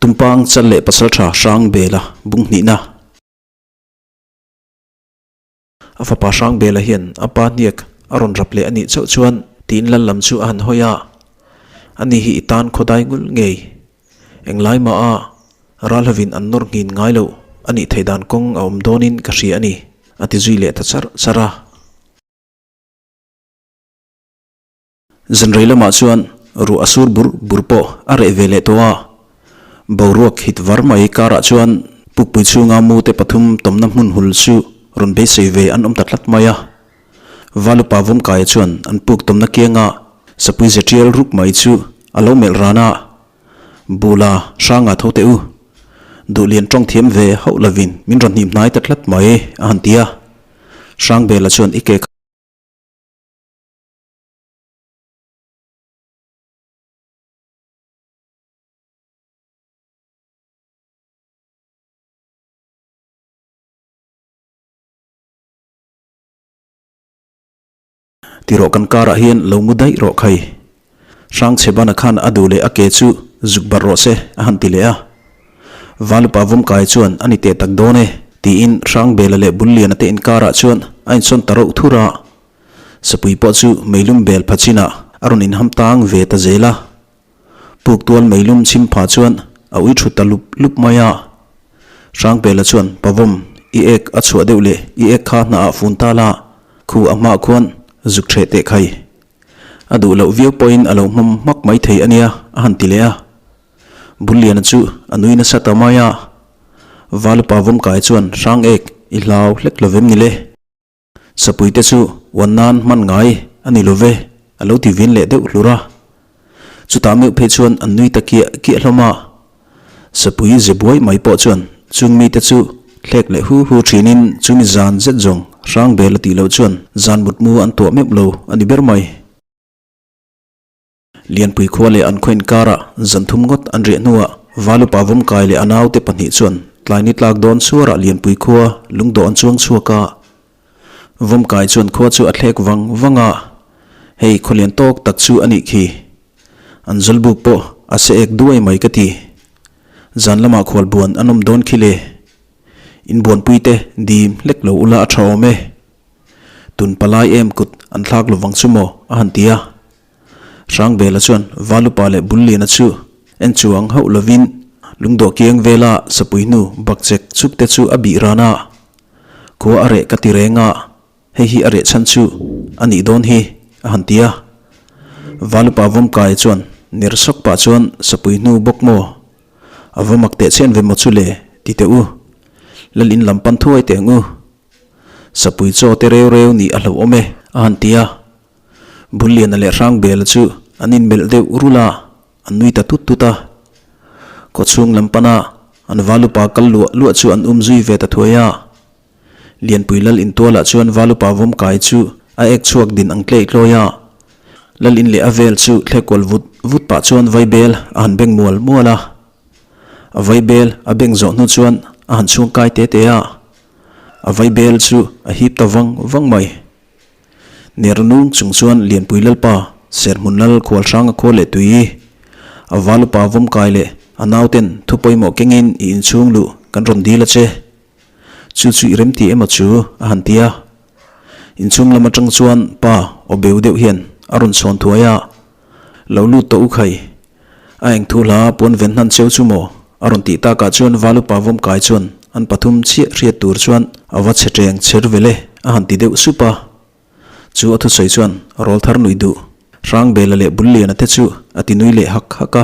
Tumpang chal leh pasaltha Hrangbela bung hnihna. A fapa Hrangbela hian a pa hniak a rawn rap leh a nih chauh chuan tiin lal lam chu a han hawi a, Ani hi i tan khawdai ngul ngei. Englai mah a ralhovin an nawr nghin ngai loh a nih theih dan kawng a awm dawnin ka hria a ni, a ti zui leh ta charh charh a. Zanrei lamah chuan ruah a sur bur bur pawh a reh ve leh tawh a, boruak hit var mai karah chuan pukpui chhunga mute pathum tawmna hmun hul chu rawn beisei ve an awm ta tlat mai a. Valupa Vawmkaia chuan an puk tawmna kianga sapui ze tial ruk mai chu a lo melh ran a, Bula hranga tho teh u, duhlian tawng thiam ve hauh lovin min rawn hnim hnai ta tlat mai a han ti a. Hrangbela chuan i ke Ti rawh kan karah hian lo mu daih rawh khai. Hrangchhebana khan a duh leh a ke chu zuk barh rawh se a han ti leh a. Valupa Vawmkai chuan a ni teh tak dawn e tiin Hrangbela leh Bulliana te inkarah chuan a insawn ta rauh thur a. Sapui pawh chu meilum bel pha chinah a rawn inham tang ve ta zel a. Puk tual meilum chhim pha chuan a ui thu ta lup lup mai a. Hrangpela chuan, Pavawm, i ek a chhuah deuh leh i ek kha hnaah fun ta la, khu a hmaah khuan zuk ṭheh teh khai. A duh loh viau pawhin a lo hmawm hmak mai thei a nia, a han ti leh a. Bulliana chu a nui nasa ta mai a. Valupa Vawmkai chuan, Hrang ek, i hlau hlek lo vem ni le? Sapui te chu uan nan hman ngai a ni lo ve, a lo ti vin leh deuh hlur a. Chutah meuh phei chuan an nui ta kiah kiah hlawm a. Sapui ze buai mai pawh chuan chung mite chu thlek leh hu hu thinin chumi zan zet zawng hrang bel a tih loh chuan zan mutmu an tuah meuh lo a ni ber mai. Lianpui khua leh an khaw inkarah zan thum ngawt an riah hnuah Valupa Vawmkai leh a naute pahnih chuan tlaini tlak dawn chhuarah Lianpui khua lungdawh an chuang chhuak a. Vawmkai chuan khua chu a thlek vang vang a, hei khaw lian tawk tak chu a nih khi. An zawlbuk pawh a se ek duai mai ka ti. Zan lamah khual buan an awm dawn khi le. Inbuanpuite dim hlek lo ula a tha awm e. Tun palai em kut an thlak lovang chu maw a han ti a. Hrangbela chuan Valupa leh Bulliana chu en chuang hauh lovin lungdawh kiang vela sapui hnu bakchek chuk te chu a bih ran a, Khua a reh ka ti reng a, hei hi a reh chhan chu a nih dawn hi a han ti a. Valupa Vawmkaia chuan ner sawk pah chuan sapui hnu bawk maw a va mak teh chhen ve maw chu le ti teh u, Lal in lam pan thuai teh ang u, sapui chaw te reu reu nih a hlauhawm e a han ti a. Bulliana leh Hrangbela chu an inmelh deuh rulh a, an nui ta tut tut a. Kawchhung lam pana an Valupa kal luah luah chu an um zui ve ta thuai a. Lianpui Lal intualah chuan Valupa vawmkai chu a ek chhuak din ang tleih tlawi a. Lal in leh a vel chu thlekual vut vut pah chuan vaibel a han beng mual mual a. A vaibel a beng zawh hnu chuan a han chhungkai te te a. A vaibel chu a hip ta vang vang mai. Nernung chung chuan Lianpui Lalpa, Serhmun Lal khual hrang a khawl leh tui. A valupa vawmkai leh a nauten thu pawimawh kengin i inchhung luh kan rawn dil a che. Chu chu i remti emaw chu a han ti a. Inchhung lam atang chuan pa aw beu deuh hian a rawn chhawn thuai a, Lo lut tawh u khai. A eng thu hla puan ven hnan cheu chu maw? A rawn tih takah chuan Valupa vawmkai chuan an pathum chiah hriat tur chuan a va chhe teng chher vel e a han ti deuh sup a. Chu a thusawi chuan rawl thar nui duh Hrangbela leh Bulliana te chu a ti nui leh hak hak a.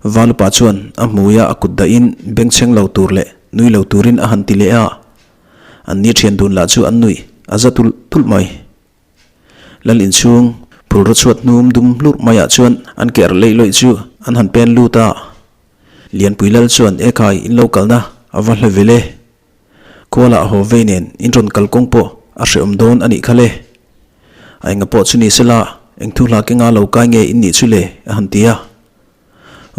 Valupa chuan a hmuia a kut dahin bengchheng lo tur leh nui lo turin a han ti leh a. An ni thian dun lah chu an nuih a za tulh tulh mai. Lal inchhung phul rawchhuat hnum dum hlurh maiah chuan an ker leih lawih chu an han pen lut a. Lianpui Lal chuan Ekhai in lo kalna a va hla vel e. Kuala haw vei nen in rawn kal kawng pawh a hrehawm dawn a nih kha le. A enga pawh chu ni sela eng thu hla kenga lo kai nge in nih chu le a han ti a.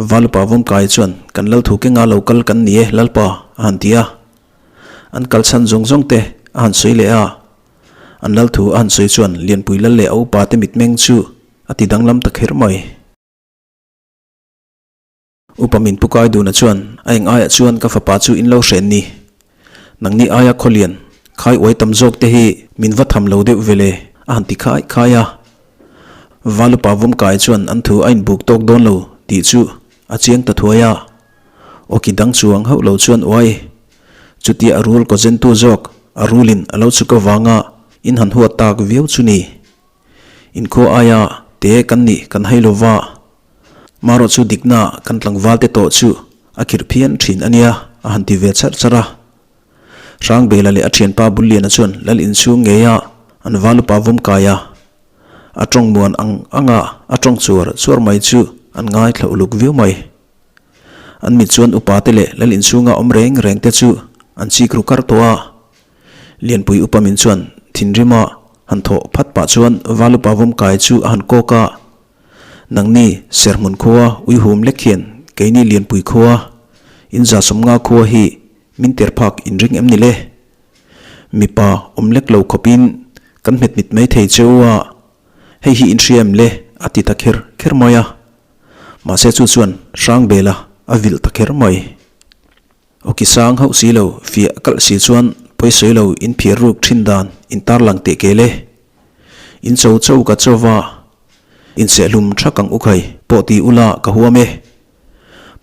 Valupa Vawmkai chuan kan Lal thu kenga lo kal kan ni e Lalpa a han ti a. An kal chhan zawng zawng te a han sawi leh a. An lal thu a han sawi chuan Lianpui lal leh a upa te mitmeng chu a ti danglam ta kher mai. Upa min pu kai duna chuan a eng aiah chuan ka fapa chu in lo hren ni. Nangni aia khawlian khai uai tam zawk te hi min va tham lo deuh vele a han ti khai khai a. Valupa Vawmkai chuan an thu a inbuk tawk dawn lo tih chu a chiang ta thuai a. Awki dang chuang hauh lo chuan uai. Chutia a rul kawzentu zawk a rulin a lo chhuk avanga in han huat tak viau chu ni. Inkhua aia te kan nih kan hai lo va, marawh chu dikna kan tlangval te tawh chu a khirh phian thin a nia a han ti ve charh charh a. Hrangbela leh a thianpa Bulliana chuan lal inchhung ngeia an valupa vawmkai a, a tawng muan ang anga a tawng chuar chuar mai chu an ngaithla uluk viau mai. An mit chuan upa te leh lal inchhunga awm reng reng te chu an chik ru kar tawh a. Lianpui upa min chuan thinrima han thawh phat pah chuan Valupa vawmkai chu a han kawk a, Nangni Serhmun khua uihum lek hian keini Lianpui khua inzasawmnga khua hi min ter phak inring em ni le? Mipa awm lek lo khawpin kan hmet mit mai thei che u a, hei hi inhria em le? a ti ta kher kher mai a. Mahse chu chuan Hrangbela a vilh ta kher mai. Awki sang hauh si lo, fiah kalh si chuan pawisawi lo in phiar ruk thin dan in tarlang teh kel e. In cho cho ka cho va, in sehlum thak ang ukhai pawh ti ula ka huam e.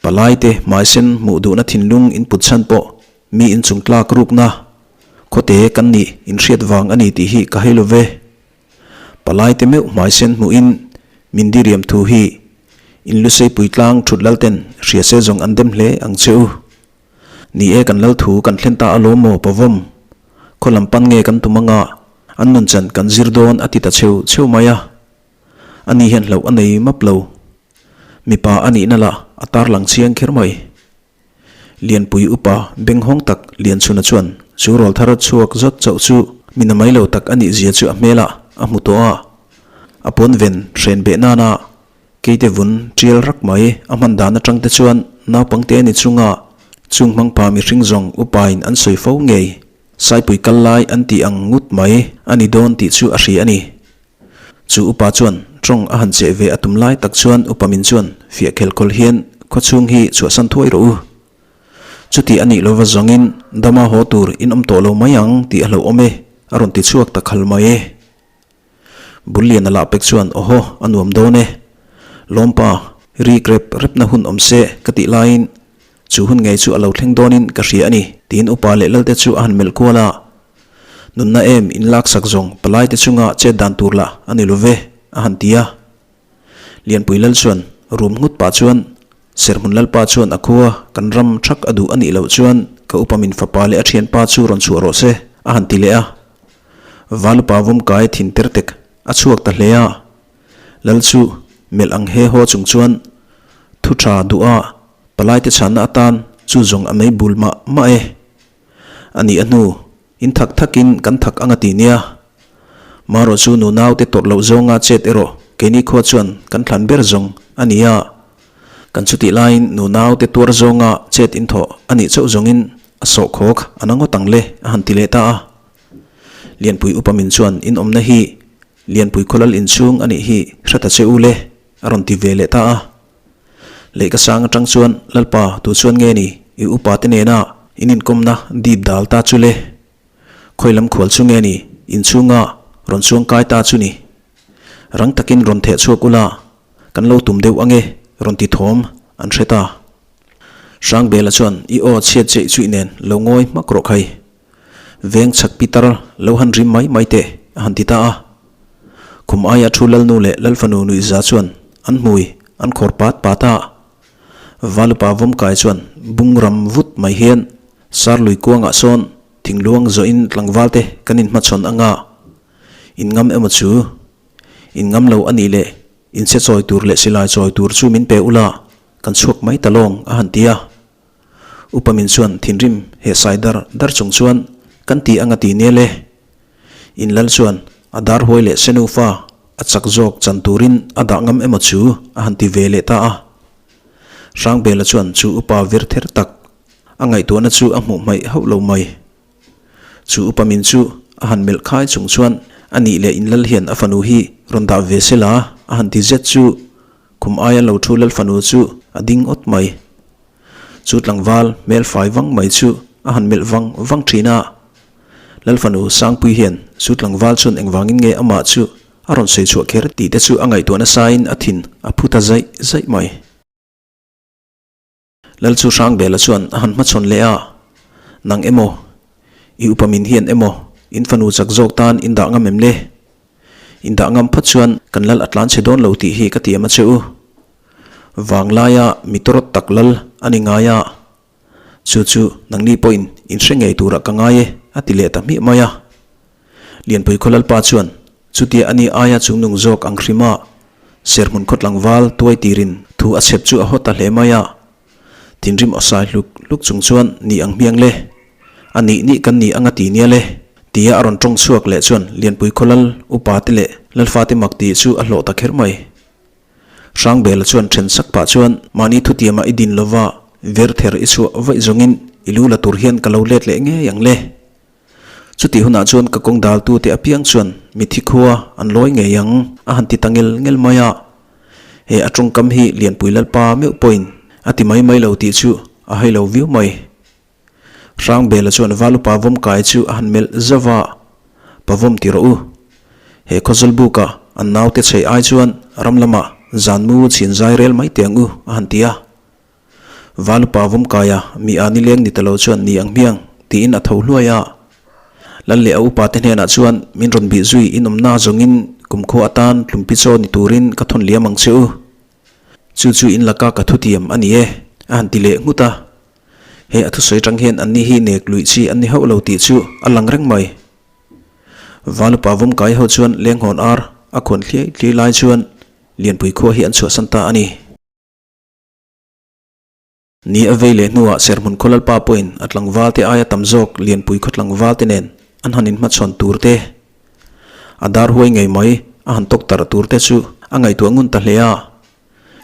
Palai te hmaisen hmuh duhna thinlung in put chhan pawh mi in chung tlak rukna khawte kan nih in hriat vang a ni tih hi ka hei lo ve. Palai te meuh hmaisen hmuhin min diriam thu hi in lusei puitlang thut lal ten hria se zawng an dem hle ang che u. Ni e kan lal thu kan thlen ta alawm maw pawvawm. Khaw lam pan nge kan tum anga an nun chan kan zir dawn a ti ta cheu cheu mai a. Ani hian hlauh a nei map lo. Mipa a nihna lah a tarlang chiang kher mai. Lianpui upa benghawng tak Lianchhuna chuan chu rawlthar chhuak zawt chauh chu mi na mai lo tak a nih zia chu a hmelah a hmu tawh a. A pawn ven hren beh nana keite vun tial rak mai a hman dan atang te chuan naupangte a ni chunga chung hmangpa mihring zawng upain an sawi fo ngei Saipui kal lai an tih ang ngut mai a ni dawn tih chu a hria a ni. Chu upa chuan tawng a han cheh ve a tum lai tak chuan upa min chuan fiah khel khawl hian khawchhung hi chhuahsan thuai rawh u. Chuti a nih lova zawngin dama haw tur in awm tawh lo mai ang tih a hlauhawm e a rawn ti chhuak ta khal mai e. Bulliana lah pek chuan awhaw a nuam dawn e. Lawmpa rik rep repna hun awm se ka tih laiin chu hun ngei chu a lo thleng dawnin ka hria a ni tiin upa leh lalte chu a han melh kual a. Nunna em in laksak zawng palaite chunga chet dan tur lah a ni lo ve, a han ti a. Lianpui lal chuan rum nghut pah chuan Serhmun lalpa chuan a khua kan ram thak a duh a nih loh chuan ka upa min fapa leh a thianpa chu rawn chhuah rawh se, a han ti leh a. Valupa vawmkai thin ter tek a chhuak ta hle a. Lal chu melh ang he haw chung chuan thu tha duh a palaite chhanna atan chu zawng a mei bul mah mah e. A nih a hnu, in thak thakin kan thak anga ti nia. Marawh chu nu naute tawrh loh zawnga chet erawh keini khua chuan kan thlan ber zawng a ni a. Kan chutih laiin nu naute tuar zawnga chet inthawh a nih chauh zawngin a sawhkhawk a na ngawt ang le a han ti leh ta a. Lianpui upa min chuan in awmna hi Lianpui khawlal inchhung a nih hi hre ta che u le a rawn ti ve leh ta a. Lehkha sang atang chuan Lalpa tu chuan nge ni i upa te nena in inkawmna dip dal ta chu le? Khawi lam khual chu nge ni inchhunga rawn chuang kai ta chu ni? Rang takin rawn theh chhuak ula kan lo tum deuh ange rawn ti thawm an hre ta. Hrangbela chuan i aw chhiat cheih chuih nen lo ngawi hmak rawh khai. Veng chhak pitar lo han rim mai mai teh a han ti ta a. Khum aia thu Lalnu leh Lalfanu nuihza chuan an hmui an khawr pat pat a. Valupa vawmkai chuan bung ram vut mai hian Sarlui kuangah sawn thingluang zawhin tlangval te kan inhmachhawn anga in ngam emaw chu in ngam lo a nih leh inchhe chawi tur leh silai chawi tur chu min pe ula kan chhuak mai ta lawng a han ti a. Upa min chuan thinrim he sai dar dar chung chuan kan ti anga ti nel e. In lal chuan a dar huai leh senufa a chak zawk chan turin a dah ngam emaw chu a han ti ve leh ta a. Hrangbela chuan chu upa vir ther tak a ngaihtuahna chu a hmuh hmaih hauh lo mai. Chu upa min chu a han melh khai chung chuan a nih leh in lal hian a fanu hi rawn dah ve se la a han ti zet chu khum aia lo thu lal fanu chu a ding awt mai. chu tlangval hmel fai vang mai chu a han melh vang vang thin a. Lal fanu Sangpui hian chu tlangval chuan engvangin nge amah chu a rawn sawi chhuah kher tih te chu a ngaihtuah nasain a thin a phu ta zaih zaih mai. Lal chu Hrangbela chuan a han hmachhawn leh a, Nang emaw, i upa min hian emaw, in fanu chak zawk tan in dah ngam em le? In dah ngam phawt chuan kan lal a tlan chhe dawn lo tih hi ka tiam a che u. Vanglaia mi tawrawt tak lal a ni ngai a, chu chu nangni pawhin in hre ngei turah ka ngai e, a ti leh ta hmiah mai a. Lianpui khaw lalpa chuan chutia ani aia chungnung zawk ang hrima Serhmun khaw tlangval tuai tirin thu a chhep chu a haw ta hle mai a. Thinrim aw sai hluk hluk chung chuan ni ang hmiang le, a nih nih kan ni anga ti nia le, tia a rawn tawng chhuak leh chuan Lianpui khaw lal upa te leh lalfate mak tih chu a hlawh ta kher mai. Hrangbela chuan then sak pah chuan mahni thutiama i din lova ver ther i chhuah vaih zawngin i lu la tur hian ka lo let leh ngei ang le. Chutih hunah chuan ka kawng daltute apiang chuan mithi khua an lawi ngei ang a han ti ta ngel ngel mai a. He a tawngkam hi Lianpui Lalpa meuh pawhin a ti mai mai lo tih chu a hai lo viau mai. Hrangbela chuan Valupa vawmkai chu a han melh zauh a, Pa vawm ti rawh u. He khawzul buka an naute chei ai chuan ram lamah zanmu chhin zai rel mai teh ang u a han ti a. Valupa Vawmkaia mi a nileng ni ta lo chuan ni ang hmiang tiin a tho hluai a. Lal leh a upa te hnenah chuan min rawn bih zui inawmna zawngin kumkhua atan tlumpi chaw ni turin ka thawn liam ang che u. Chu chu in laka ka thutiam a ni e, a han ti leh nghut a. He a thusawi tang hian anni hi nek luih chi an ni hauh lo tih chu a lang reng mai. Valupa Vawmkai ho chuan lenghawn ar a khawn thliai thliai lai chuan Lianpui khua hi an chhuahsan ta a ni. Ni a vei leh hnuah Serhmun khaw lalpa pawhin a tlangvalte aia tam zawk Lianpui khaw tlangvalte nen an han inhmachhawn tur te, a dar huai ngei mai a han tawk tarh tur te chu a ngaihtuah ngun ta hle a.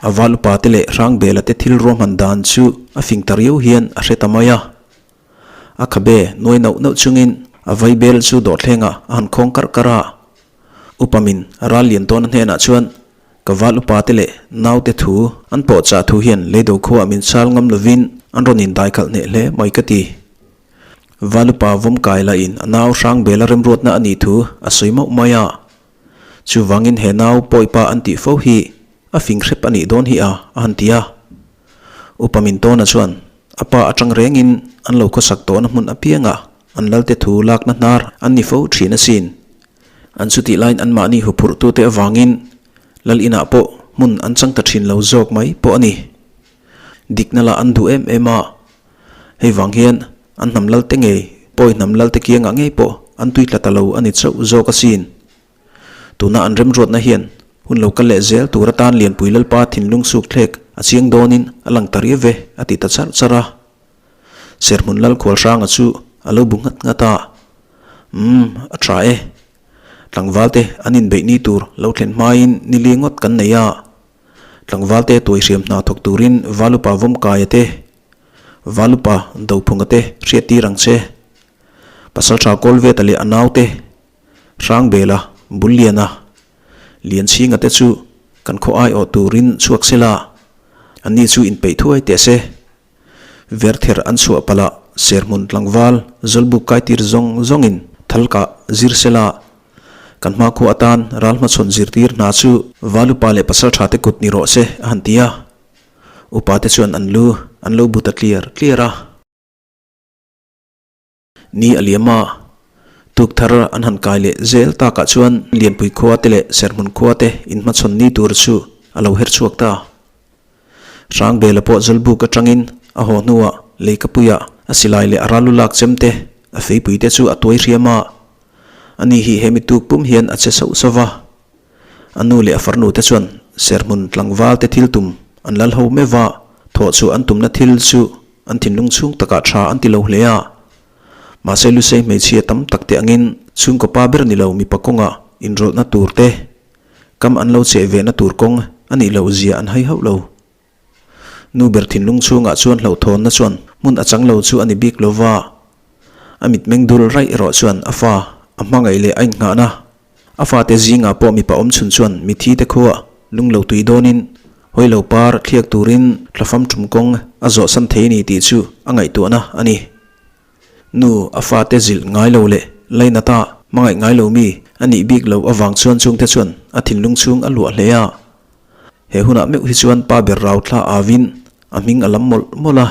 A val upa te leh Hrangbela te thil ruahman dan chu a fing ta riau hian a hre ta mai a. A khabe nuai nauh nauh chungin a vaibel chu dawhthlengah a han khawng karh karh a. Upa min ral lian tawna hnenah chuan Ka val upa te leh naute thu an pawh chah thu hian leido khuaah min chal ngam lovin an rawn indai khalh hneh hle mai ka ti. Val upa vawmkai lahin a nau hrang bela remruatna a nih thu a sawi mauh mai a. Chuvangin he nau pawipa an tih fo hi a fing hrep a nih dawn hi a, a han ti a. Upa Mintawna chuan a pa atang rengin an lo khawsak tawhna hmun apiangah an lalte thu lakna hnar an ni fo thin asin. An chutih laiin anmahni huphurhtute avangin Lal inah pawh hmun an chang ta thin lo zawk mai pawh a ni. Dikna lah an duh em em a, hei vang hian an hnam lalte ngei pawi hnam lalte kiangah ngei pawh an tui tla ta lo a ni chauh zawk asin. Tuna an remruatna hian hun lo kal leh zel tur atan Lianpui Lalpa thinlung suk thlek a chiang dawnin a lang ta riau ve a ti ta charh charh a. Serhmun Lal Khualhranga chu a lo bu nghat nghat a, Umm, a tha e. Tlangvalte an inbeih ni tur lo thlen hmain ni li ngawt kan nei a. Tlangvalte tuaihriam hna thawk turin Valupa Vawmkaia te, Valupa Dophunga te hriat tir ang che. Pasaltha Kawlveta leh a naute, Hrangbela, Bulliana, Lianchhinga te chu kan khaw aiawh turin chhuak sela, anni chu inpeih thuai teh se. Verther an chhuah palh a, serhmun tlangval zawlbuk kaitir zawng zawngin thal kah zir sela, kan hmakhua atan ral hmachhawn zirtir hna chu Valupa leh Pasaltha te kut ni rawh se a han ti a. Upa te chuan an lu an lo bu ta tliar tliar a. Ni a liam a, tuk thar an han kai leh zel takah chuan Lianpui khua te leh Serhmun khua te inhmachhawn ni tur chu a lo her chhuak ta. Hrangbela pawh Zawlbuk atangin a haw hnuah Leikapuiah a silai leh a ralu lak chem te, a feipui te chu a tuai hriam a. Ani hi hemi tuk pum hian a che sauh sauh va. A nu leh a farnu te chuan Serhmun tlangval te thil tum an lal ho meuh va, thawh chhuah an tumna thil chu An thinlung chhung takah tha an ti lo hle a. Mahse Lusei hmeichhia tam tak te angin chhungkaw pa ber ni lo mipa kawngah inrawlhna tur te, kam an lo cheh vehna tur kawng a nih loh zia an hai hauh lo. Nu ber thinlung chhungah chuan hlauhthawnna chuan hmun a chang lo chu a ni bik lo va. A mitmeng dul raih erawh chuan a fa a hmangaih leh a innghahna A fate zingah pawh mipa awm chhun chuan mithi te khuah lung lo tui dawnin hawi lo par thliak turin thlafam tum kawng a zawhsan thei a ni tih chu a ngaihtuahna a ni. Nu a fate zilh ngai lo leh lainata hmangaih ngai lo mi a nih bik loh avang chuan chungte chuan a thinlung chhung a luah hle a. He hunah meuh hi chuan pa ber rau thla avin a hming a lam mawlh mawlh a.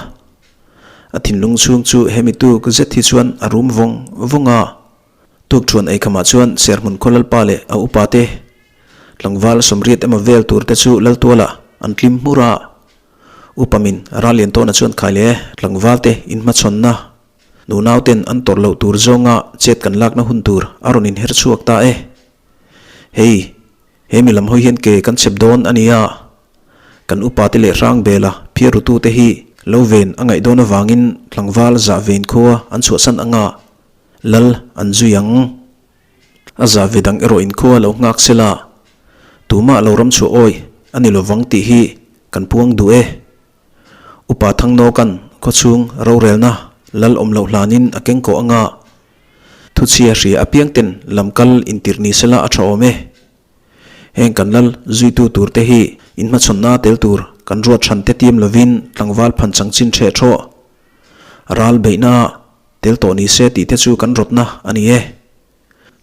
A thinlung chhung chu hemi tuk zet hi chuan a rum vawng vawng a. Tukṭhuan eikhamah chuan Serhmun khaw lalpa leh a upate tlangval sawmriat emaw vel turte chu laltualah an tlim hmur a. Upamin Rallian tawna chuan khai leh tlangvalte inhmachhawnna nunauten an tawrh loh tur zawnga chet kan lakna hun tur a rawn inher chhuak ta e. Hei, he mi lam hawi hian ke kan chep dawn a nia. Kan upate leh Hrangbela phiarrutute hi lo ven a ngaih dawn avangin tlangval zah vein khua an chhuahsan anga Lal an zui ang. A za ve dang erawh in khua lo nghak se la, tumah lo ram chhuah awi a ni lovang tih hi kan puang duh e. Upa Thangnawkan khawchhung rorelna lal awm loh hlanin a keng kawh anga thuchhia hria apiang ten lam kal intirh ni sela a tha awm e. Heng kan lal zuitu tur te hi inhmachhawnna tel tur kan ruat hran te tiam lovin tlangval phan changchin ṭheh ṭhawh ral beihna Tel tawh ni se tih te chu kan rawtna a ni e.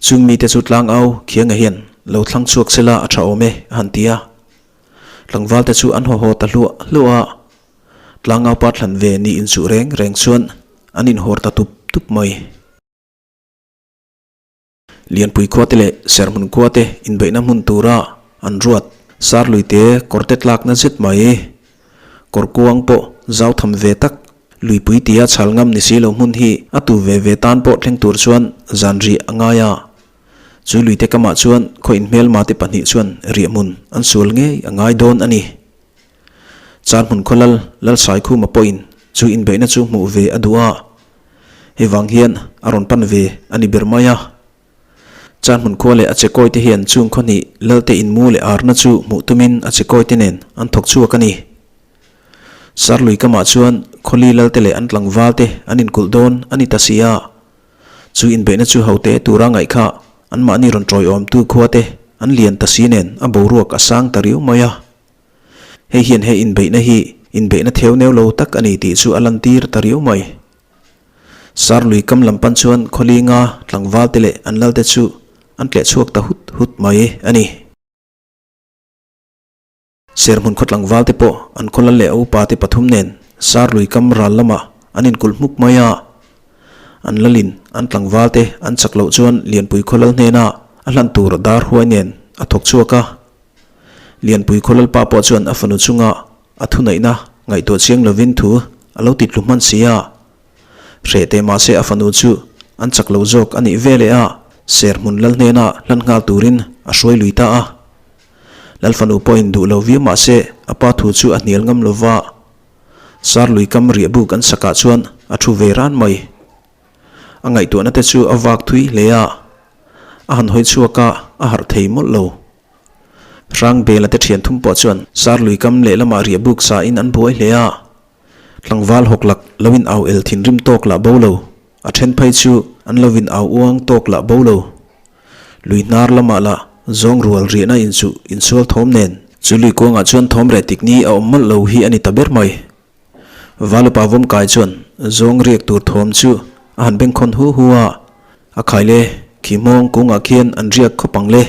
Chung mite chu tlangau khianga hian lo thlang chhuak sela a tha awm e a han ti a. Tlangval te chu an haw haw ta hluah hluah a. Tlangau pa thlan ve ni inchuh reng reng chuan an inhawr ta tup tup mai. Lianpui khua te leh Serhmun khua te inbeihna hmun tura an ruat Sarlui te kawrte tlakna zet mai. Kawr kuang pawh zau tham ve tak luipui tia chhal ngam ni si lo hmun hi a tu ve ve tan pawh thleng tur chuan zan rih a ngai a. Chu luite kamah chuan khaw inhmelma te pahnih chuan riahhmun an sual ngei a ngai dawn a ni. Charhmun khaw lal Lalsaikhuma pawhin chu inbeihna chu hmuh ve a duh a. Hei vang hian a rawn pan ve a ni ber mai a. Charhmun khua leh a chekawi te hian chung khaw hnih Lalte inmu leh arna chu hmuh tumin a chekawi te nen an thawk chhuak a ni. Sarlui kamah chuan khawli Lalte leh an tlangval te an inkulh dawn a ni ta si a. Chu inbeihna chu hote tura ngaih kha anmahni rawn tawiawmtu khua te an lian ta si nen a boruak a sang ta riau mai a. Hei hian he inbeihna hi inbeihna theu neu lo tak a ni tih chu a lantir ta riau mai. Sarlui kam lam pan chuan khawlinga tlangval te leh an lalte chu an tleh chhuak ta hut hut mai a ni. Serhmun khaw tlangval te pawh an khaw lal leh a upa te pathum nen Sarlui kam ral lamah an inkulh hmuk mai a. An lalin an tlangval te an chak loh chuan Lianpui khaw lal hnena a hlan tur dar huai nen a thawk chhuak a. Lianpui khaw lalpa pawh chuan a fanu chunga a thuneihna ngaihtuah chiang lovin thu a lo titlu hman si a. Hreh teh mahse a fanu chu an chak lo zawk a nih ve leh a, Serhmun lal hnena hlan nghal turin a hruai lui ta a. Lal fanu pawhin duh lo viau mahse a pa thu chu a hnial ngam lova, Sarlui kam riahbuk an sakah chuan a thu ve ran mai. A ngaihtuahna te chu a vak thui hle a, a han hawi chhuak a, a harh thei mawlh lo. Hrangbela te thian thum pawh chuan Sarlui kam lehlamah riahbuk sa in an buai hle a, tlangval hawk lak lo in au el thinrim tawk lah bo lo, a then phei chu an lo in au uang tawk lah bo lo. Lui hnar lamah lah zawng rual riahna inchuh insual thawm nen chu lui kuangah chuan thawm reh tik ni a awm mawlh lo hi a ni ta ber mai. Valupa Vawmkai chuan zawng riak tur thawm chu a han bengkhawn hu hu a, A khai le, khi hmawng kungah khian an riak khawp ang le.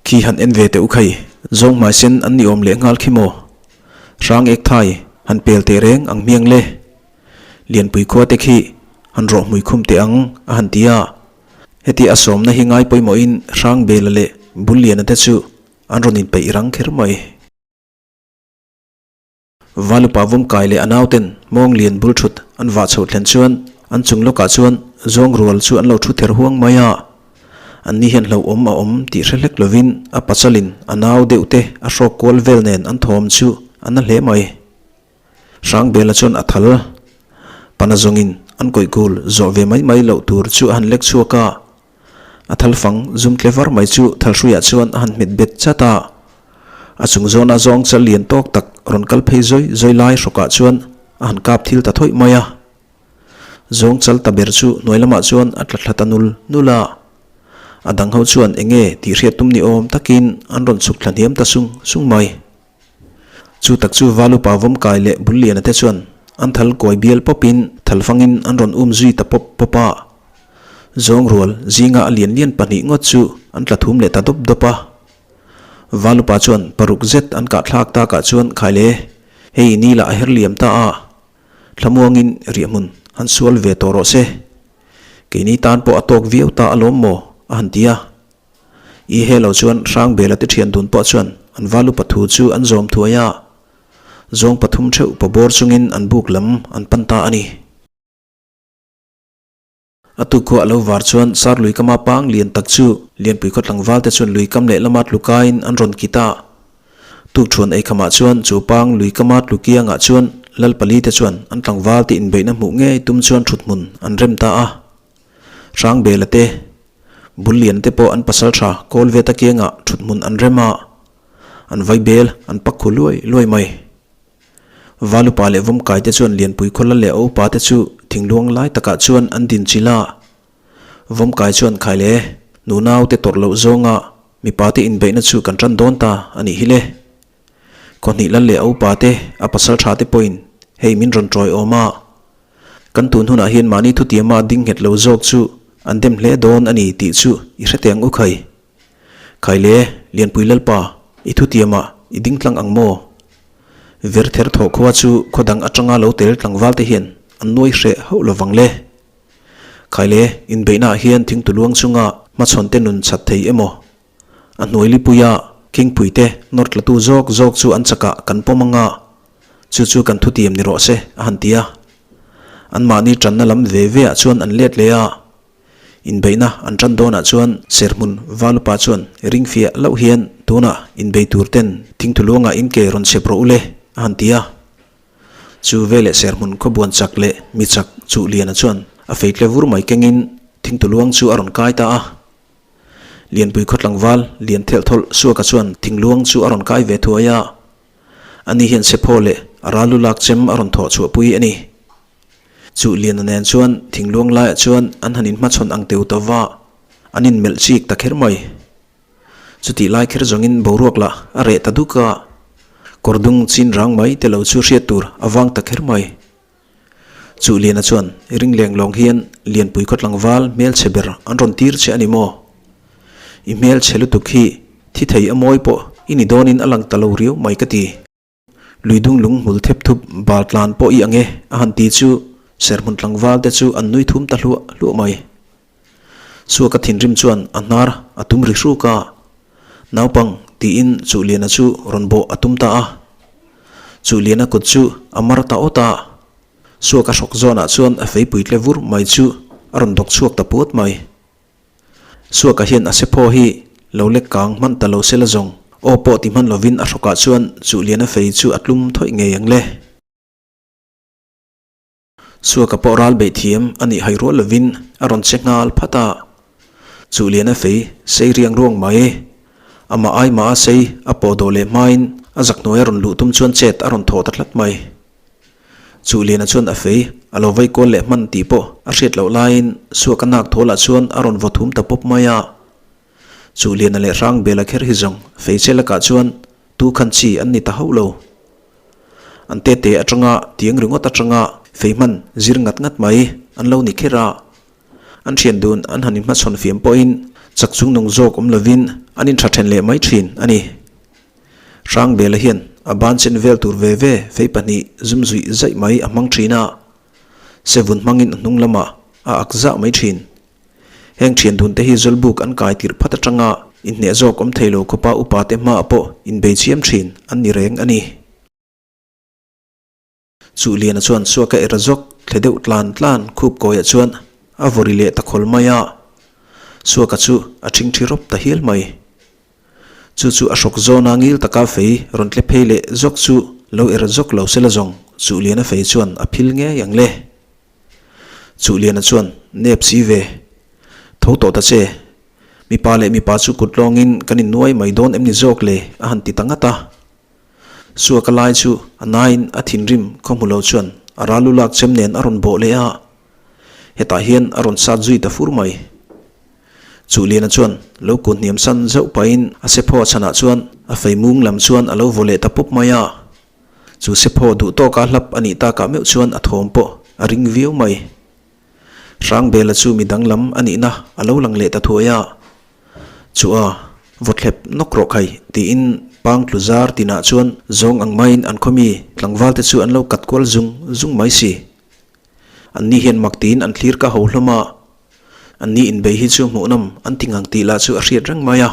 Khi han en ve teh u khai, zawng hmai sen an ni awm leh nghal khi maw? Hrang ek thai han pel teh reng ang hmiang le. Lianpui khua te khi han rawh hmui khum teh ang a han ti a. Heti a sawmna hi ngai pawimawhin Hrangbela leh Bulliana te chu an rawn inpeih rang kher mai. Valupa Vawmkai leh a nauten Mawnglian bul thut an vah chhoh thlen chuan an chung lawkah chuan zawng rual chu an lo thu ther huang mai a. An ni hian hlauhawm a awm tih hre hlek lovin a pachalin a nau deuh te a hrawk kual vel nen an thawm chu a na hle mai. Hrangbela chuan a thal pana zawngin an kawih kul zawh ve mai mai loh tur chu a han lek chhuak a. A thal fang zum tle var mai chu thalhruiah chuan a han hmet bet chat a. A chung zawna zawng chal lian tawk tak rawn kal phei zawi zawi lai hrawkah chuan a han kap thil ta thawih mai a. Zawng chal ta ber chu hnuai lamah chuan a tla thla ta nul nul a. A dang ho chuan eng nge tih hriat tum ni awm takin an rawn chhuk thla hniam ta sung sung mai. Chu tak chu Valupa Vawmkai leh Bulliana te chuan an thal kawi bial pawpin thal fangin an rawn um zui ta pawp pawp a. Zawng rual zinga a lian lian pahnih ngawt chu an tla thum leh ta dawp dawp a. Valupa chuan paruk zet an kah thlak takah chuan Khaile, hei ni lah a her liam ta a, thlamuangin riahhmun han sual ve tawh rawh se. Keini tan pawh a tawk viau ta alawm maw? a han ti a. I he lo chuan Hrangbela te thian dun pawh chuan an val upa thu chu an zawm thuai a, zawng pathum theuh pawbawr chungin an buk lam an pan ta a ni. A tukhuah lo var chuan sar lui kama pang lian tak chu Lianpui khaw tlangval te chuan lui kam leh lama tlu kaiin an rawn kit a. Tukṭhuan ei khamah chuan chu pang lui kama tlu kiangah chuan Lal pali te chuan an tlangval te inbeihna hmuh ngei tum chuan ṭhuthmun an rem ta a. Hrangbela te, Bullian te pawh an pasal tha kawl ve ta kiangah ṭhuthmun an rem a, an vai bel an pak khu luai luai mai. Valupa leh Vawmkai te chuan Lianpui khawla leh a upa te chu thingluang lai takah chuan an din chilh a. Vawmkai chuan Khaile, nunau te tawrh loh zawnga mipa te inbeihna chu kan ṭan dawn ta a nih hi le. Khawhnih lal leh a upa te, a pasal tha te pawhin hei min rawn ṭawi awm a. Kan tun hunah hian mahni thutiama ding nghet lo zawk chu an dem hle dawn a ni tih chu i hre teng u khai. Khaile, Lianpui Lalpa, i thutiamah i ding tlang ang maw? Ver ther thawh khua chu khaw dang atanga lo tel tlangval te hian an nuai hreh hauh lo vang le. Khaile, inbeihnaah hian thingtuluang chunga hmachhawn te nun chhat thei emaw? A hnuai lipuia kingpui te nawr tlatu zawk zawk chu an chakah kan pawm anga, chu chu kan thutiam ni rawh se, a han ti a. Anmahni tanna lam ve ve ah chuan an let leh a. Inbeihna an tan dawnah chuan serhmun Valupa chuan ring fiah loh hian tunah inbei tur ten thingthuluangah in ke rawn chep rawh u le, a han ti a. Chu veleh serhmun khawbuan chak leh mi chak Chuhliana chuan a feitle vur mai kengin thingthuluang chu a rawn kai ta a. Lianpui khaw tlangval lian thelh thawlh Suaka chuan thingluang chu a rawn kai ve thuai a, ani hian Sephaw leh a ral lu lak chem a rawn thawh chhuahpui a ni. Chu Liana nen chuan thingluang laiah chuan an han inhmachhawn ang teu ta va, an inmelh chik ta kher mai. Chutih lai kher zawngin boruak lah a reh ta duk a, kawr dung chin rang mai te lo chu hriat tur a vang ta kher mai. Chu Liana chuan ring leng lawng hian Lianpui khaw tlangval hmelchhe ber an rawn tir che a ni maw? I hmelchhe lutuk hi thi thei a mawi pawh i ni dawnin a lang ta lo riau mai ka ti. Lui dung lung hmul thep thup bal tlan pawh i ang e a han ti chu serhmun tlangval te chu an nui thum ta hluah hluah mai. Suaka thinrim chuan a hnar a tum ri hruk a, Naupang tiin Chuhliana chu rawn bawh a tum ta a. Chuhliana kut chu a mar ta awt a, Suaka hrawk zawnah chuan a feipui tle vur mai chu a rawn dawk chhuak ta puat mai. Suaka hian a sephaw hi lo lek kang hman ta lo se la zawng aw pawh ti hman lovin a hrawkah chuan Chuhliana fei chu a tlum thawih ngei ang le. Suaka pawh ral beih thiam a nih hai rual lovin a rawn che nghal phat a. Chuhliana fei sei riang ruang mai. Amah ai mah a sei a pawh dawh leh hmain a zak hnuai a rawn luh tum chuan chet a rawn thawh ta tlat mai. Chuhliana chuan a fei a lo vei kual leh hman tih pawh a hriat loh laiin Suaka nak thawlah chuan a rawn vaw thum ta pawp mai a. Chuhliana leh Hrangbela kher hi zawng fei che lakah chuan tu khan chi an ni ta hauh lo. An tete atanga tiang ringawt atanga fei hman zir ngat ngat mai an lo ni kher a. An thian dun an han inhmachhawn fiam pawhin chak chung nung zawk awm lovin an intha then leh mai thin a ni. Hrangbela hian a ban chen vel tur ve ve fei pahnih zum zuih zaih mai a hmang thin a, sevun hmangin a hnung lamah a ak zah mai thin. Heng thian dun te hi Zawlbuk an kai tirh phat atanga inhneh zawk awm thei lo khawpa upa te hmaah pawh inbei chiam thin an ni reng a ni. Chuhliana chuan suaka era zawk thle deuh tlan tlan khup kawiah chuan a vaw ri leh ta khawl mai a, suaka chu a ṭhingṭhi rawp ta hial mai. Chu chu a hrawk zawna ngil taka fei rawn tle phei leh zawk chu lo era zawk lo sela zawng Chuhliana fei chuan a phil ngei ang le. Chuhliana chuan, Nep si ve. Tho tawh ta che. Mipa leh mipa chu kut lawngin kan innuai mai dawn em ni zawk le? a han ti ta ngat a. Suaka lai chu a naiin a thinrim khaw hmu lo chuan a ral lu lak chem nen a rawn bawh leh a. Hetah hian a rawn sat zui ta fur mai. Chuhliana chuan lo kun hniam san zauh pahin a sephaw chhanah chuan a fei mung lam chuan a lo vaw leh ta pawp mai a. Chu sephaw duh tawka hlap a nih takah meuh chuan a thawm pawh a ring viau mai. Hrangbela chu mi danglam a nihna a lo lang leh ta thuai a. Chu a, vaw thlep nawk rawh khai tiin pang tlu zar tinah chuan zawng ang maiin an khawmi tlangval te chu an lo kat kual zung zung mai si. Anni hian mak tiin an thlir ka ho hlawm a, anni inbei hi chu hmuhnawm an ti ngang tih lah chu a hriat reng mai a.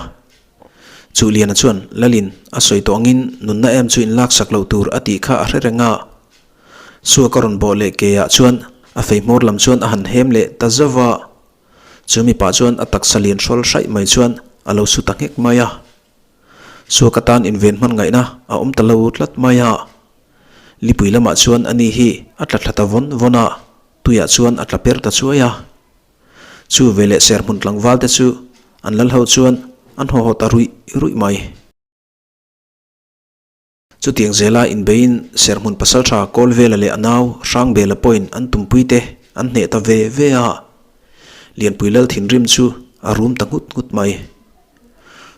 Chu Liana chuan Lalin a sawi tawh angin nunna em chu in laksak loh tur a tih kha a hre reng a. Suak a rawn bawh leh ke ah chuan a fei hmawr lam chuan a han hem leh ta zauh a. Chu mipa chuan a taksa lian hrawl hraih mai chuan a lo su ta nghek mai a. Suak atan inven hman ngaihna a awm ta lo tlat mai a. Lipui lamah chuan ani hi a tla thla ta vawn vawn a, tuiah chuan a tla per ta chuai a. Chu veleh serhmun tlangval te chu an lal ho chuan an haw haw ta ruih ruih mai. Chutiang zela inbeiin serhmun pasaltha Kawlvela leh a nau Hrangbela pawhin an tumpui te an hneh ta ve ve a. Lianpui lal thinrim chu a rum ta nghut nghut mai.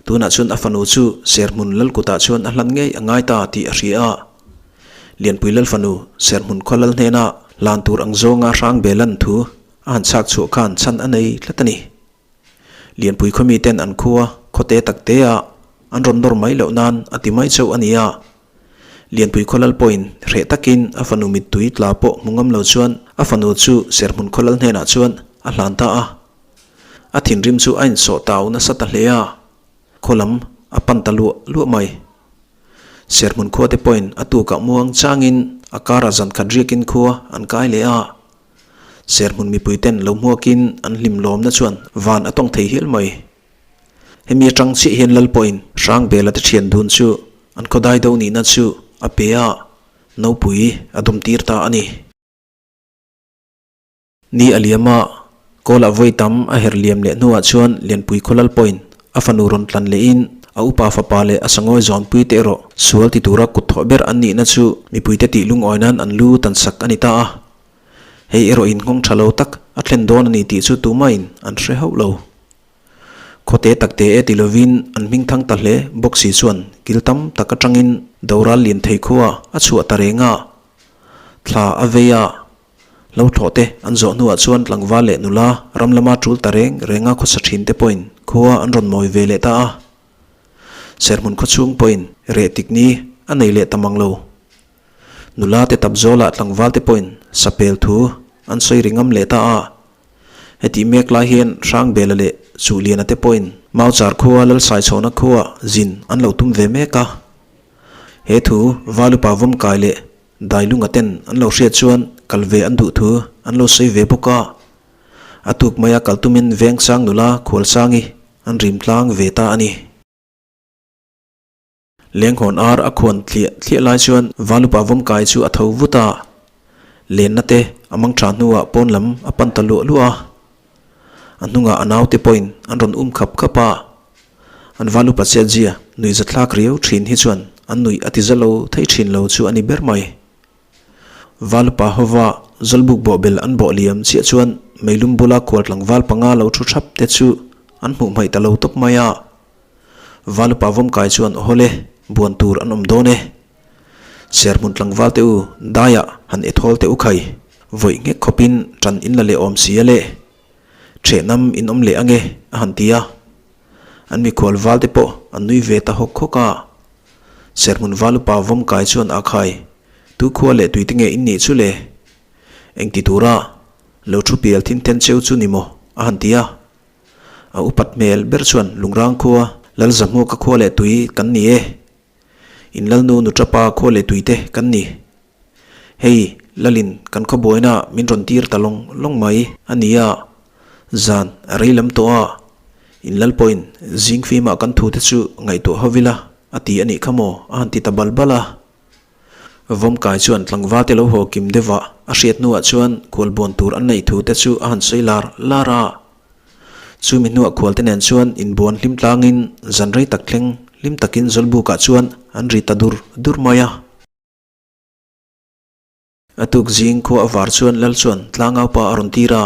Tunah chuan a fanu chu serhmun lal kutah chuan a hlan ngei a ngai ta tih a hria a. Lianpui lal fanu serhmun khaw lal hnena hlan tur ang zawnga Hrangbela'n thu a han chhak chhuah khan chhan a nei tlat a ni. Lianpui khawmi ten an khua khawte tak te a an rawn nawr mai loh nan a ti mai chauh a ni a. Lianpui khaw lal pawhin hreh takin a fanu mittui tla pawh hmu ngam lo chuan a fanu chu serhmun khaw lal hnenah chuan a hlan ta a. A thinrim chu a insawh tau nasa ta hle a, khaw lam a pan ta luah luah mai. Serhmun khua te pawhin a tukah muang changin a karah zan khat riakin khua an kai leh a. Serhmun mipui ten lo hmuakin an hlim lawmna chuan van a tawng thei hial mai. Hemi atang chiah hian Lal pawhin Hrangbela te thian dun chu an khawdai do nihna chu a pe a, nopui a dawm tir ta a ni. Ni a liam a, Kawlah vawi tam a her liam leh hnuah chuan Lianpui khaw Lal pawhin a fanu rawn tlan lehin a upa fapa leh a sangawi zawnpui te erawh sual ti tura kut thawh ber an nihna chu mipuite tih lungawi nan an lu tan sak a ni ta a. Hei erawh in nghawng tha lo tak a thlen dawn a ni tih chu tumahin an hre hauh lo. Khawte tak te e ti lovin an hming thang ta hle bawk si chuan kil tam tak atangin doral lian thei khua a chhuah ta reng a. Thla a vei a, lo thlawh te an zawh hnuah chuan tlangval leh nula ram lama tul ta reng renga khawsa thin te pawhin khua an rawn mawi ve leh ta a. Serhmun khawchhung pawhin reh tik ni a nei leh ta mang lo. Nula te tap zawlah tlangval te pawhin sapel thu an sawi ri ngam leh ta a. Hetih mek lai hian Hrangbela leh Chuhliana te pawhin Mauchar khua Lalsaichhawna khua zin an lo tum ve mek a. He thu Valupa Vawmkai leh Dailunga ten an lo hriat chuan kal ve an duh thu an lo sawi ve bawk a. A tuk maia kal tumin Vengsang nula Khualsangi an rim tlang ve ta a ni. Lenghawn ar a khuan thliah thliah lai chuan Valupa Vawmkai chu a tho vut a, lenna te a mang tha hnuah pawn lam a pan ta luah luah a. A hnungah a naute pawhin an rawn um khap khap a, an Valupa chetzia nuihzathlak riau thin hi chuan an nuih a ti za lo thei thin lo chu a ni ber mai. Valupa hova Zawlbuk bawhbel an bawh liam chiah chuan meilum bula khual tlangval panga lo thu thap te chu an hmuh hmaih ta lo tawp mai a. Valupa Vawmkai chuan Aw le, buan tur an awm dawn e. Serhmun tlangval te u, daiah han e thawl teh u khai, vawih nghek khawpin ṭan in la leh awm si a le. Ṭhehnam in awm leh ange, a han ti a. An mikhual val te pawh an nui ve ta hawk hawk a. Serhmun Valupa Vawmkai chuan a khai, Tu khua leh tui te nge in nih chu le? Engti tura lo thu pial thin then cheu chu ni maw? a han ti a. A upat hmel ber chuan Lungrang khua Lalzahmuaka khua leh tui kan ni e. In Lalnu Nuṭapa khua leh tui te kan ni. Hei Lalin kan khawbuaina min rawn tir ta lawng lawng mai a ni a, zan a rei lam tawh a, in Lal pawhin zing fimah kan thu te chu ngaihtuah ho ila a ti a nih kha maw a han ti ta bal bal a. Vawmkai chuan tlangval te lo haw kim deuh a, a hriat hnuah chuan khualbuan tur an neih thu te chu a han sawi lar lar a. Chumi hnuah khual te nen chuan inbuan hlim tlangin zan rei tak thleng hlim takin Zawlbukah chuan an ri ta dur dur mai a. A tuk zing khua a var chuan Lal chuan tlangaupa a rawn tir a,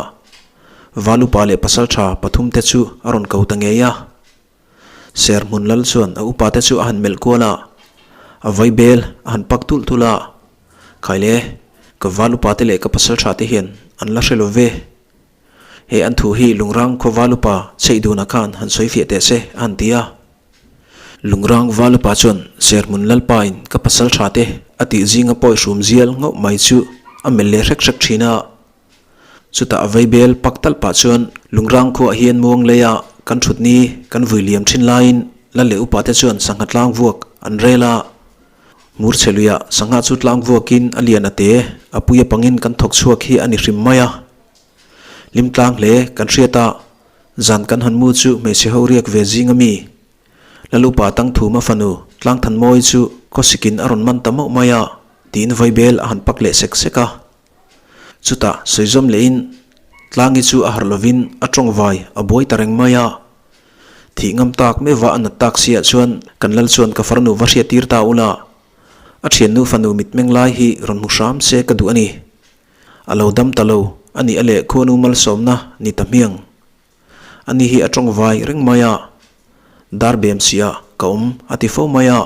Valupa leh pasaltha pathum te chu a rawn ko ta ngei a. Serhmun Lal chuan a upa te chu a han melh kual a, a vaibel a han pak tulh tulh a. Khaile, ka val upa te leh ka pasal tha te hian an la hre lo ve. He an thu hi Lungrang khaw val upa Cheihduna khan han sawi fiah teh se a han ti a. Lungrang val upa chuan Serhmun Lalpain ka pasal tha te a tih zinga pawi hrum zial ngauh mai chu a melh leh hrek hrek thin a. Chutah a vaibel pak talh pah chuan Lungrang khuaah hian muang leia kan thut ni kan vui liam thin laiin Lal leh upa te chuan sangha tlang vuak an rel a. Murchhe luiah sangha chu tlang vuakin a lian a te, a pui a pangin kan thawk chhuak hi a ni hrim mai a. Hlim tlang hle kan hriat a, zan kan han mu chu hmeichhe ho riak ve zing a mi. Lalupa Tangthuma fanu Tlangthanmawi chu khawsikin a rawn man ta mauh mai a, tiin vaibel a han pak leh sek sek a. Chutah sawizawm lehin Tlangi chu a harh lovin a tawngvai a buai ta reng mai a. Thih ngam tak meuhva a nat tak siah chuan kan lal chuan ka farnu va hriat tir ta ula, a thiannu fanu mitmeng lai hi rawn hmu hram se ka duh a ni. A lo dam ta lo a nih a leh khuanu malsawmna ni ta hmiang. Ani hi a tawng vai reng mai a, dar bem siah ka awm a ti fo mai a.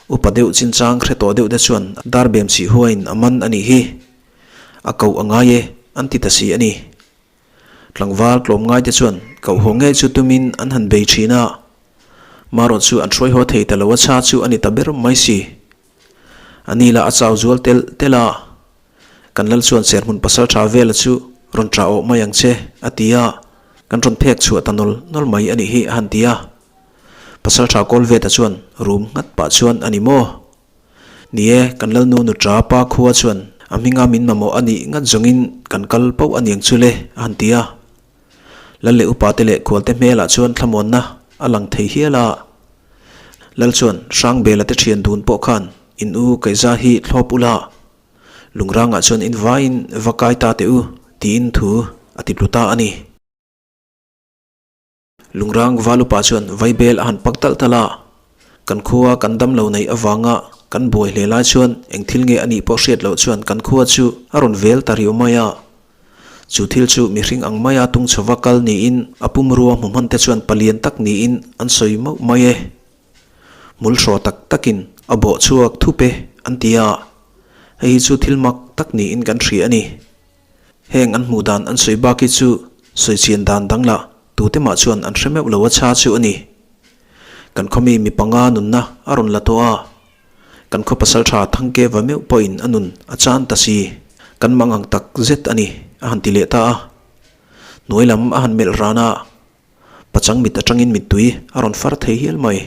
Upa deuh chinchang hre tawh deuh te chuan dar bem sih huaiin a man a nih hi. A koh a ngai e an ti ta si a ni. Tlangval tlawmngai te chuan koh haw ngei chu tumin an han bei thin a, marawh chu an hruai haw thei ta lo a chha chu a ni ta ber mai si. A ni lah a chau zual telh telh a, kan lal chuan serhmun pasal tha vela chu rawn tah awh mai ang che a ti a, kan rawn phek chhuah ta nawl nawl mai a nih hi a han ti a. Pasal tha kawl veta chuan rum nghat pah chuan a ni maw? Ni e, kan Lalnu Nutra pa khua chuan a hminga min mamawh a nih ngat zawngin kan kal pauh a niang chu le, a han ti a. Lal leh upate leh khualte hmelah chuan thlamuanna a lang thei hial a. Lal chuan Hrangbela te thian dun pawh khan in u Kaihza hi thlawp ula, Lungrangah chuan in vaiin va kai ta teh u tiin thu a ti tlu ta a ni. Lungrang Valupa chuan vaibel a han pak talh talh a, kan khua kan dam lo neih avanga kan buai hle lai chuan eng thil nge a nih pawh hriat loh chuan kan khua chu a rawn vel ta riau mai a. Chu thil chu mihring ang maia tung chhova kal niin a pumrua hmu hman te chuan palian tak niin an sawi mauh mai e. Hmul hraw tak takin a bawh chhuak thup e an ti a, hei hi chu thil mak tak niin kan hria a ni. Heng an hmuh dan an sawi bak hi chu sawi chian dan dang lah tute mah chuan an hre meuh lo a cha chu a ni. Kan khaw mi mi panga nunna a rawn la tawh a, kan khaw pasal tha Thangke va meuh pawhin a nun a chan ta si, kan mang ang tak zet a ni a han ti leh ta a. Hnuai lam a han melh ran a, pachang mit atangin mittui a rawn far thei hial mai.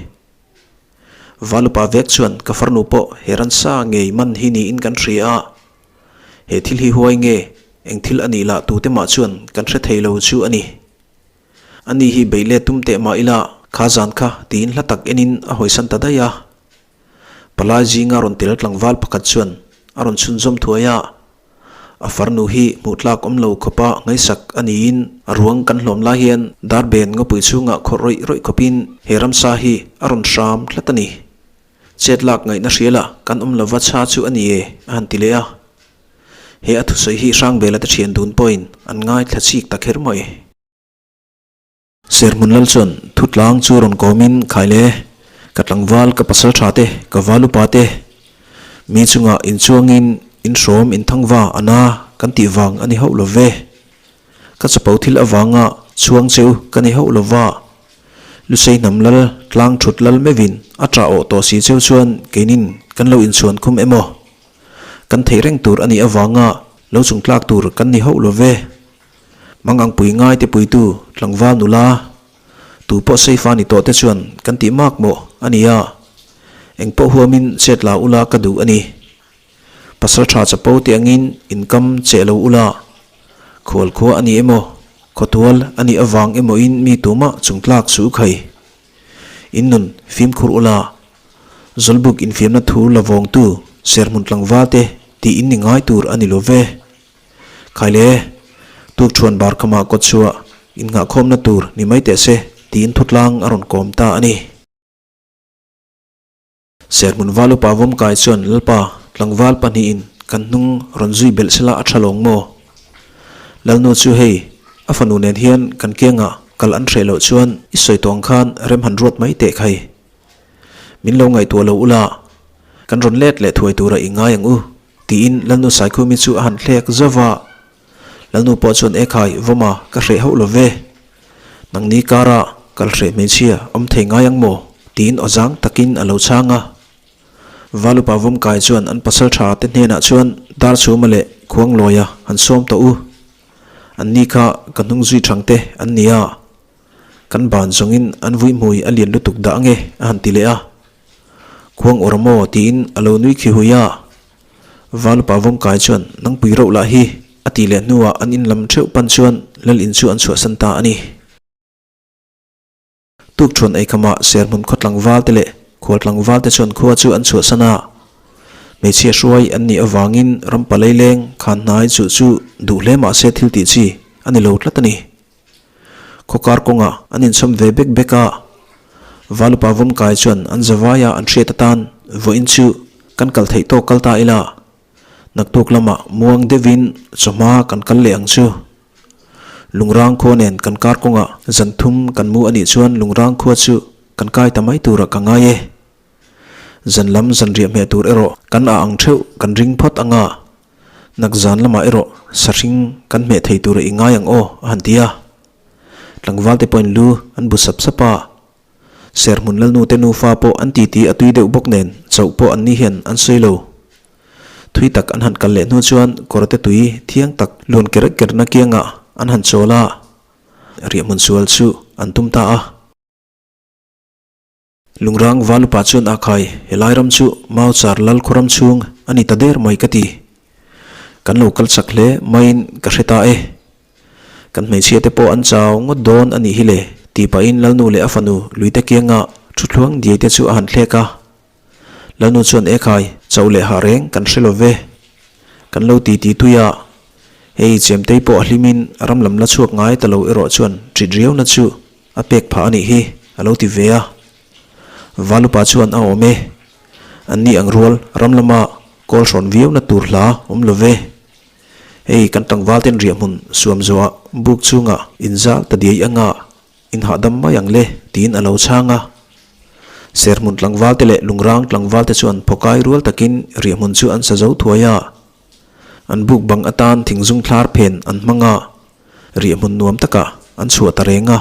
Valupa vek chuan ka farnu pawh he ransa ngei man hi niin kan hria a, He thil hi huai nge, eng thil a nih lah tute mah chuan kan hre thei lo chu a ni. Ani hi beih let tum teh mah ila kha zan kha tiin hla tak enin a hawisan ta daih a. Palai zinga rawn tel tlangval pakhat chuan a rawn chhunzawm thuai a. A farnu hi hmuh tlak awm lo khawpa ngaihsak a niin a ruang kan hlawm lai hian darben ngawpui chhungah khawrh rawih rawih khawpin he ramsa hi a rawn hram tlat a ni. Chet lak ngaihna hria la, kan awm lova chha chu a ni e, a han ti leh a. He a thusawi hi Hrangbela te thian dun pawhin an ngaithla chik ta kher mai. Serhmun lal chuan thutlang chu rawn kawmin khai le, ka tlangval, ka pasal tha te, ka val upa te, mi chungah inchuangin inhrawm inthangva a na kan tih vang a ni hauh lo ve. Ka chapo thil avanga chhuang cheu ka ni hauh lova, Lusei hnam lal tlang thut lal meuhin a ṭah awh tawh si cheu chuan keinin kan lo inchhuan khum emaw? Kan theih reng tur a nih avanga lo chung tlak tur kan ni hauh lo ve. Mangangpui ngai te puitu tlangval nula tu pawh seifa ni tawh te chuan kan tih mak maw a ni a, eng pawh huamin chet la ula ka duh a ni. Pasal tha chapo te angin inkam cheh lo ula, khual khua a ni emaw, khawtual a nih avang emawin mi tumah chung tlak chu u khai. In nun fimkhur ula, Zawlbuk infiamna thu la vawngtu serhmun tlangval te tih in ni ngai tur a ni lo ve. Khaile, tukṭhuan bar khamah kawtchhuah innghahkhawmna tur ni mai teh se tiin thutlang a rawn kawm ta a ni. Serhmun val upa Vawmkai chuan Lalpa tlangval pahnihin kan hnung rawn zui belh sela a tha lawng maw? Lalnu chu hei, a fanu nen hian kan kiangah kal an hreh loh chuan i sawi tawh ang khan rem han ruat mai teh khai. Min lo ngaihtuah lo ula, kan rawn let leh thuai tura i ngai ang u, Tiin Lalnu Saikhumi chu a han thlek zauh va. Lalnu pawh chuan Ekhai, Vawma, ka hreh hauh lo ve. Nangni kara kal hreh hmeichhia awm thei ngai ang maw? Tiin aw zang takin a lo chhang a. Valupa Vawmkai chuan an pasal tha te hnenah chuan Darchhuma leh Khuanglawia han sawm tawh u. Anni kha ka hnung zui thang te an ni a. Kan ban zawngin an vui hmui a lian lutuk dah ange a han ti leh a. Khuang awr maw tiin a lo nui khi hui a. Valupa Vawmkai chuan nangpui rauh lah hi a tih leh hnuah an in lam theuh pan chuan lal in chu an chhuahsan ta a ni. Tukṭhuan eikhama Serhmun khaw tlangval te leh khual tlangval te chuan khua chu an chhuahsan a. Hmeichhia hruai an nih avangin rampa leileng khan hnai chuh chu duh hle mahse thil tih chi a ni lo tlat a ni. Khawkar kawngah an inchhawm ve bek bek a, Valupa Vawmkai chuan an zavaia an hriat atan vawiin chu kan kal theih tawk kal ta ila, naktuk lamah muang deuhin chawhma kan kal leh ang chu. Lungrang khua nen kan kar kawngah zan thum kan mu anih chuan Lungrang khua chu kan kai ta mai turah ka ngai e. Zan lam zan riah hmeh tur erawh kan ah ang theuh kan ring phawt anga nak zan lamah erawh sahring kan hmeh thei tura i ngai ang aw a han ti a. Tlangval te pawhin lu an bu sap sap a. Serhmun lalnu te nufa pawh an titi a tui deuh bawk nen chauh pawh an ni hian an sawi lo. Thui tak an han kal leh hnu chuan kawrte tui thiang tak luan ker kerna kiangah an han chawl a, riahhmun sual chu an tum ta a. Lungrang Valupa chuan a khai, helai ram chu Mauchar lal khaw ram chhung a ni ta der mai ka ti. Kan lo kal chak hle maiin ka hre ta e. Kan hmeichhia te pawh an chau ngawt dawn a nih hi le, tih pahin Lalnu leh a fanu Luite kianga thuthluang diai te chu a han thlek a. Lalnu chuan e khai, chauh leh hah reng kan hre lo ve. Kan lo ti ti tui a, hei Chemtei pawh a hlimin ram lam la chhuak ngai ta lo erawh chuan ṭit riauna chu A pek phah a nih hi, a lo ti ve a. Valupa chuan a awm e. An ni ang rual ram lama kawl hrawn viauna tur hla awm lo ve. Hei kan tlangval ten riahhmun suam zuah buk chungah inzal ta diai anga inhahdam mai ang le tiin a lo chhang a. Serhmun tlangval te leh lungrang tlangval te chuan phawkai rual takin riahhmun chu an sa zo thuai a. An buk bang atan thingzung thlar phen an hmang a. Riahhmun nuam takah an chhuah ta reng a,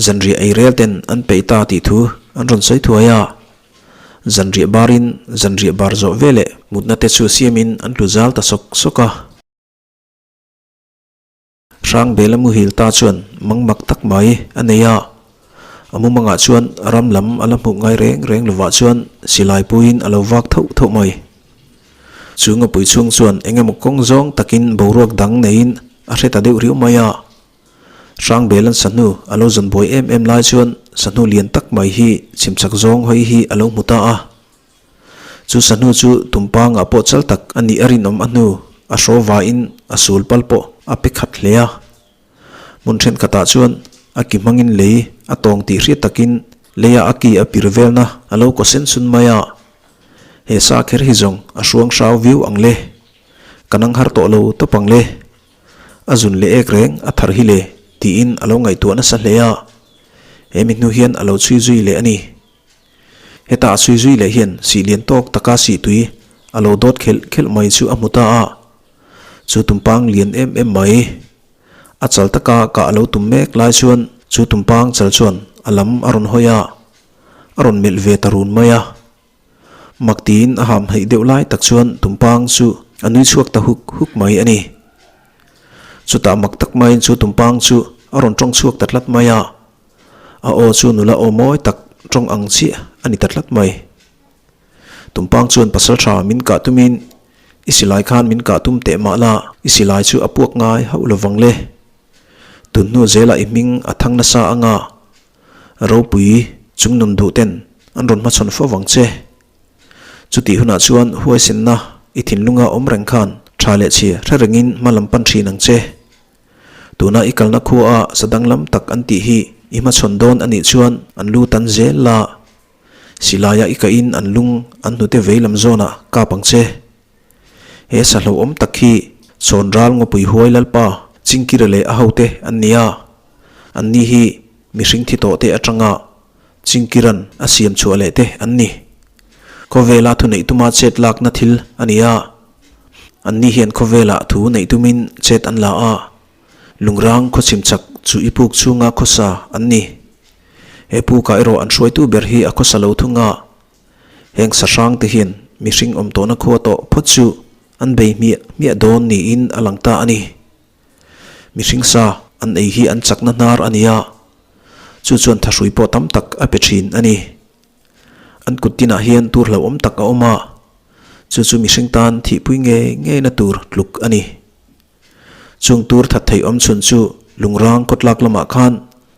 zanriah ei rel ten an peih ta tih thu an rawn sawi thuai a. Zanriah barin zanriah bar zawh veleh mutna te chu siamin an tlu zal ta sawk sawk a. Hrangbela muhil ta chuan mangmak tak mai a nei a, a mumangah chuan ram lam a la hmuh ngai reng reng lovah chuan silai puiin a lo vak thauh thauh mai. Chu ngapui chhung chuan eng emaw kawng zawng takin boruak dang neiin a hre ta deuh riau mai a. Hrangbela'n sahnu a lo zawn buai em em lai chuan sahnu lian tak mai hi chhimchak zawng hawi hi a lo hmu ta a. Chu sahnu chu tumpangah pawh chal tak a nih a rinawm a hnu a hraw vain a sul pal pawh a pe khat hle a. Hmun thenkhatah chuan a ki hmangin lei a tawng tih hriat takin leia a ki a pir velna a lo kaw sen sun mai a. He sa kher hi zawng a hruang hrau viau ang le. Ka nang har tawh lo tawp ang le. A zun leh ek reng a thar hi le tiin a lo ngaihtuah nasa hle a. He mi hnu hian a lo chhui zui leh a ni. Heta a chhui zui leh hian sih lian tawk taka sih tui a lo dawt khelh khelh mai chu a hmu ta a. Chu tumpang lian em em mai. A chal taka kah a lo tum mek lai chuan chu tumpang chal chuan a lam a rawn hawi a. A rawn melh ve ta run mai a. Mak tiin a ham hnaih deuh lai tak chuan tumpang chu a nui chhuak ta huk huk mai a ni. Chutah mak tak maiin chu tumpang chu a rawn tawng chhuak ta tlat mai a. A aw chu nula aw mawi tak tawng ang chiah a ni ta tlat mai. Tumpang chuan pasal tha min kah tumin i silai khan min kah tum teh mah la i silai chu a puak ngai hauh lovang le. Tun hnu zelah i hming a thang nasa anga Ropui chung nun duh ten an rawn hmachhawn fo vang che. Chutih hunah chuan huaisenna i thinlunga awm reng khan tha leh chhia hre rengin hma lam pan thin ang che. Tuna i kalna khua a sa danglam tak an tih hi i hmachhawn dawn a nih chuan an lu tan zel la. Silaia i kahin an lung an hnute vei lam zawnah kap ang che. He sa hlauhawm tak hi Chawn ral ngawpui huai Lalpa Chingkira leh a hote an ni a. Anni hi mihring thi tawh te atanga Chingkiran a siam chhuah leh te an ni. Khawvela thuneih tuma chet lakna thil a ni a. Anni hian khawvelah thu neih tumin chet an la a, Lungrang khawchhim chak chu i puk chhunga khawsa an ni. He pukah erawh an hruaitu ber hi a khawsa lo thung a, heng sahrang te hian mihring awm tawhna khua tawh phawt chu an bei hmiah hmiah dawn niin a lang ta a ni. Mihring sa an ei hi an chakna hnar a ni a, chu chuan thahrui pawh tam tak a pe thin a ni. An kut tinah hian tur hlauhawm tak a awm a, chu chu mihring tan thihpui ngei ngeina tur tluk a ni. Chung tur that thei awm chhun chu lungrang kawtlak lamah khan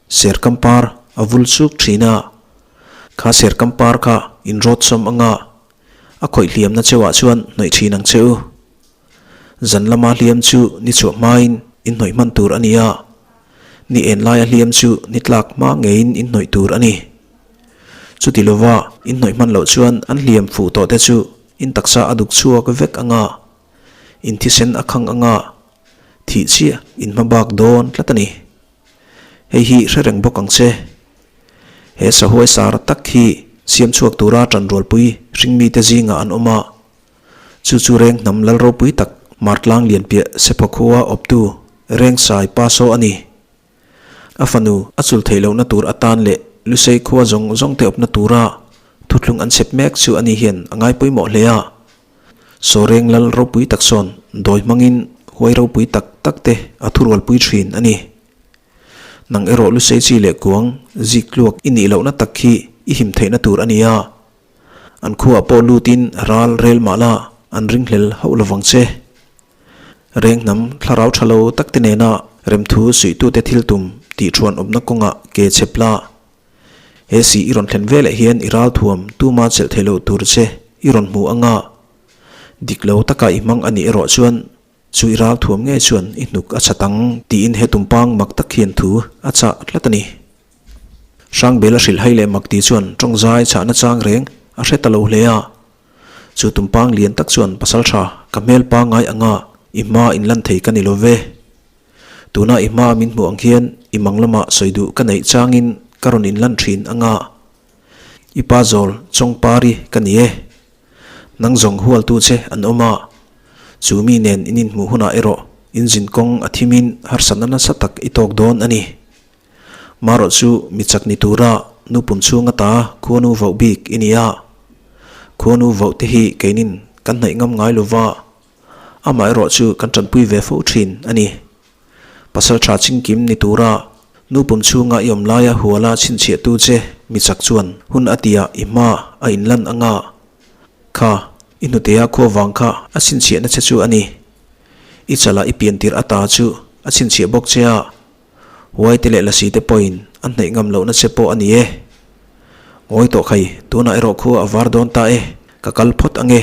serkam par a vul chuk thin a, kha serkam par kha in rawt sawm anga a khawih hliamna cheuah chuan hnawih thin ang che u. Zan lama hliam chu ni chhuah hmain in hnawih hman tur a ni a, ni en laia hliam chu ni tlak hma ngeiin in hnawih tur a ni. Chuti lova in hnawih hman loh chuan an hliam fuh tawh te chu in taksa a duk chhuak vek anga in thisen a khang anga thih chiah in hma bak dawn tlat a ni. Hei hi hre reng bawk ang che. He sahuai sar tak hi siam chhuak tura tanrualpui hringmite zingah an awm a, Chu chu reng hnam lal ropui tak Martlang lianpiah Sephaw khua awptu Rengsai pa saw a ni. A fanu a chul theih lohna tur atan leh Lusei khua zawng zawng te awpna tura thuthlung an chep mek chu ani hian a ngai pawimawh hle a. Saw reng lal ropui tak sawn dawi hmangin huai ropui tak tak te a thurualpui thin a ni. Nang erawh Lusei chi leh kuang zik tluak i nih lohna tak khi i him theihna tur a ni a. An khuaah pawh lutin ral rel mah la an ringhlel hauh lovang che. Reng hnam thlarau tha lo tak te nena remthu suihtute thil tum tih thuan awmna kawngah ke chep la. He si i rawn thlen veleh hian i ral thuam tuma chelh theih loh tur che i rawn hmu anga dik lo taka i hmang a nih erawh chuan chu i ral thuam ngei chuan i hnuk a chat ang tiin he tumpang mak tak hian thu a chah tlat a ni. Hrangbela hrilh hai leh mak ti chuan tawngzai chhahna chang reng a hre ta lo hle a. Chu tumpang lian tak chuan pasal tha ka hmel pangngai anga i hma in lan thei ka ni lo ve. Tuna i hma min hmuh ang hian i mang lamah sawi duh ka neih changin ka rawn in lan thin anga i pa zawl chawng pari ka ni e. Nang zawng hualtu che an awm a, chu mi nen in inhmuh hunah erawh in zinkawng a thimin harsatna nasa tak i tawk dawn a ni. Marawh chu mi chak ni tura nu pum chhung ata khuanu voh bik i ni a. Khuanu voh te hi keinin kan hnaih ngam ngai lova, amaherawh chu kan tanpui ve fo thin a ni. Pasal tha chingkim ni tura nu pum chhunga i awm laia huala chhinchhiahtu che mi chak chuan hun a tiah i hma a inlan anga kha i hnutea khua vang kha a chhinchhiahna che chu a ni. I chalah i piantir ata chu a chhinchhiah bawk che a. Huaite leh Lasi te pawhin an hnaih ngam lohna che pawh a ni e. Ngawi tawh khai, tunah erawh khua a var dawn ta e, ka kal phawt ange.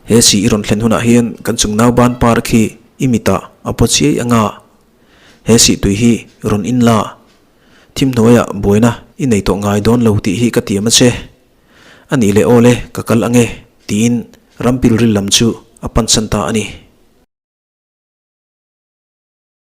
He si i rawn thlen hunah hian kan chung nau ban par khi i mitah a paw chiai anga. He sih tui hi rawn in la. Thim hnuaiah buaina i nei tawh ngai dawn lo tih hi ka tiam a che. A nih leh aw le, ka kal ange, tiin rampil ril lam chu a pansan ta a ni.